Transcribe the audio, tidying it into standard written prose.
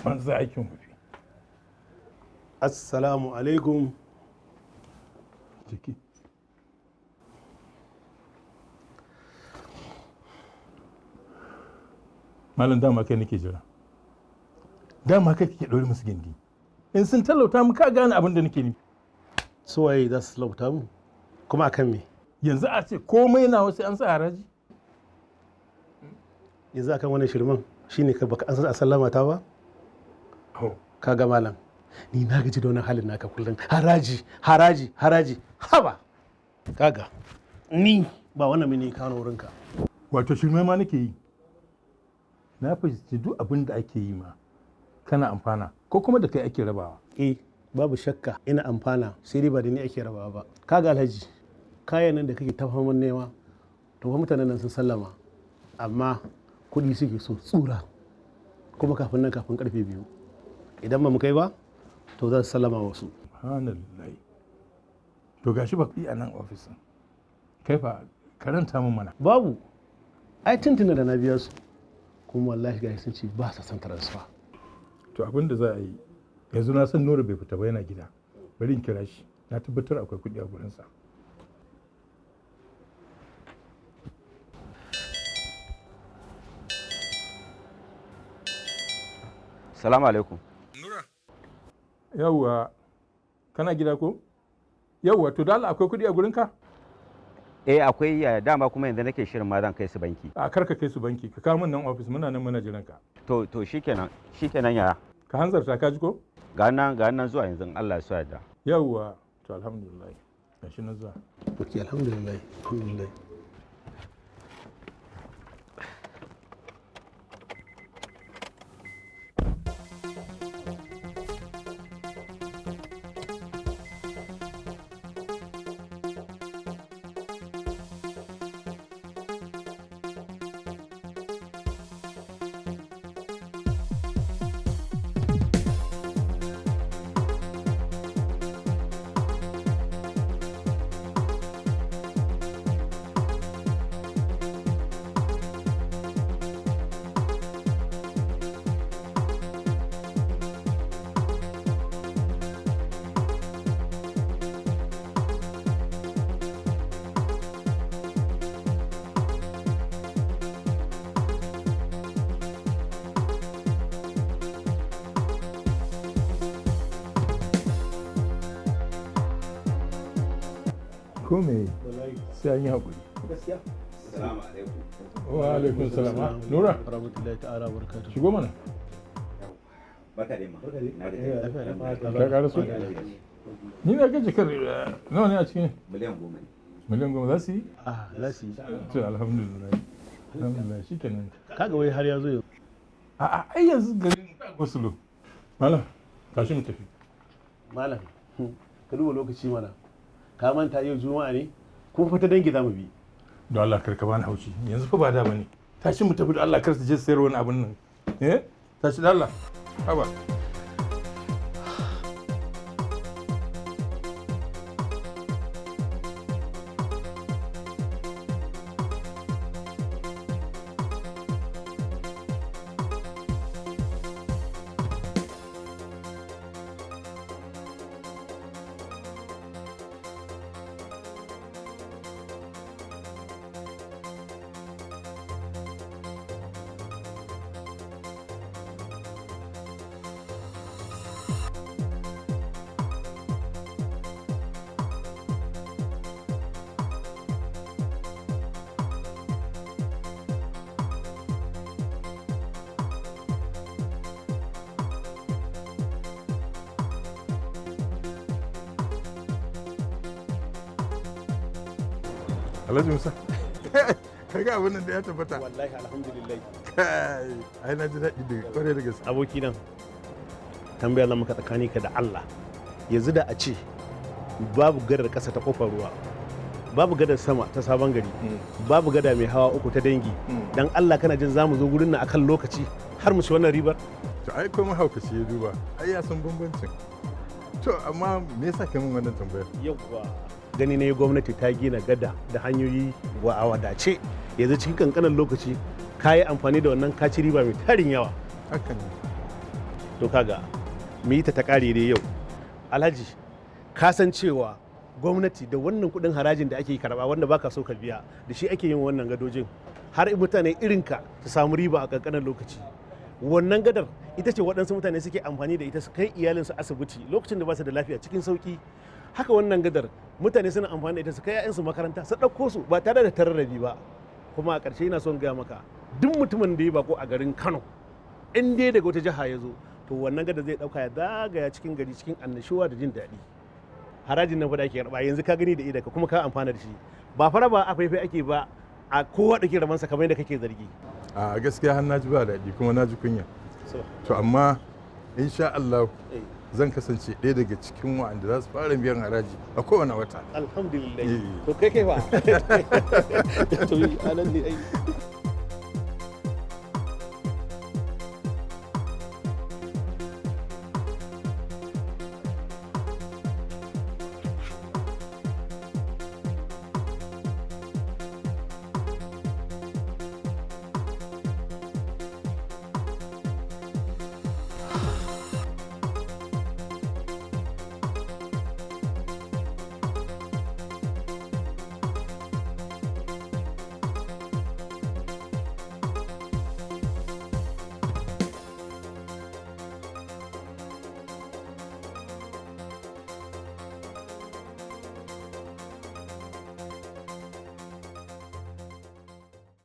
Banza aikin wofi. Assalamu alaikum. Jiki. Malam, dama kai nake jira. Dama kai kake ɗaure musu gindi. In sun talauta mu, ka gane abin da nake nufi. Suwaye za su lauta mu? Kuma akan me? Yanzu a ce komai na wasu an sa haraji. Yanzu akan wannan shirman shine ka baka an a sallama ta ba? Ka ga malam, ni na gaji da wannan halin naka kullum. Haraji, haraji, haraji. Haba. Kaga ni ba wannan mene kawo wurinka. Wato shirme ma nake yi. Na fahimci duk abin da ake yi ma kana amfana ko kuma da kai ake rabawa. Eh, babu shakka ina amfana, sai dai ba da ni ake rabawa ba. Kaga Alhaji, kayan nan da kake ta faman nema, to fa mutanen nan sun sallama, amma kuɗi suke so tsura, kuma kafin nan kafin karfe 2. Idan ba mu kai ba, to za su sallama wasu. Subhanallahi. To gashi ba kuɗi a nan ofis ɗin. Kai fa, karanta min mana. Babu. Ai tuntuna da na biya su, kuma wallahi gashi sun ce ba sa son transfer. To abin da za a yi yanzu, na san Nura bai fita ba, yana gida. Bari in kira shi, na tabbatar akwai kuɗi a gurinsa. Salamu alaikum. Yawwa, kana gida ko? Yawwa, to da Allah akwai kuɗi a gurinka? Eh, akwai yaya, dama kuma yanzu nake shirin ma zan kai su banki. A kar ka kai su banki, ka kawo min nan ofis, muna nan muna jiran ka. To shikenan, shikenan yaya. Ka hanzarta, ka ji ko? Ga nan zuwa yanzu in Allah ya so yarda. Yawwa, to alhamdulillah. Gashi na zuwa. Ok, alhamdulillah, alhamdulillah. Ko me sai an yi haƙuri. Gaskiya. Salamu alaikum. Wa alaikum salam. Ah, Nura, Rahmatullahi ta'ala wa barakatuh. shigo mana. Barka dai ma. Ka ƙara so? Ni na ga jakar nawa ne a cikin? Miliyan 10 ne. Miliyan 10 za su yi? Ah, za su yi. To alhamdulillah. Alhamdulillah, shikenan. Kaga wai har ya zo yanzu. A'a, ai yanzu garin ba gosulo. Malam, tashi mu tafi. Malam, ka duba lokaci mana. Ka manta yau Juma'a ne? Kuma fa ta dangi za mu bi. Don Allah kar ka bani haushi. Yanzu fa ba da bane. Tashi mu tafi da Allah, kar su je sayar wani abun nan. Eh? Tashi da Allah. Haba. Alhaji Musa. Kaga abin nan da ya tabbata. Wallahi alhamdulillah. Kai, ai na ji daɗi da kwarai da gaske. Aboki nan, tambaya zan maka tsakani ka da Allah. Yanzu da a ce babu gadar ƙasa ta kofar ruwa, babu gadar sama ta Sabon Gari, babu gada mai hawa uku ta Dangi, dan Allah kana jin zamu zo gurin nan akan lokaci har mu ci wannan ribar? To ai ko mahaukaci ya duba, ai ya san bambancin. To amma me yasa kai min wannan tambayar? Yawwa. Gani ne gwamnati ta gina gada da hanyoyi wa a wadace. Yanzu cikin kankanin lokaci ka yi amfani da wannan, ka ci riba mai tarin yawa. Haka ne. To kaga, mu yi ta ta kare dai yau. Alhaji, ka san cewa gwamnati da wannan kuɗin harajin da ake karɓa wanda baka so ka biya, da shi ake yin wannan gadojin har mutane irinka su samu riba a ƙanƙanin lokaci. Wannan gadar ita ce waɗansu mutane suke amfani da ita su kai iyalinsu asibiti lokacin da ba su da lafiya cikin sauƙi. Haka wannan gadar mutane suna amfani da ita su kai 'ya'yansu makaranta, su ɗauko su ba tare da tararrabi ba. Kuma a ƙarshe ina son gaya maka, duk mutumin da ya bako a garin Kano, in dai daga wata jiha ya zo, to wannan gada zai dauka ya zagaya cikin gari cikin annashuwa da jin daɗi. Harajin nan fa da ake karɓa yanzu, ka gani da idanka kuma ka amfana da shi. Ba fara ba a faifai ake ba, a kowa ɗauki rabansa kamar yadda kake zargi. A gaskiya har na ji ba daɗi kuma na ji kunya. To amma insha Allah zan kasance ɗaya daga cikin wa'anda za su fara biyan haraji a kowane wata. Alhamdulillah. Eh. To kai kai fa, to anan ne ai.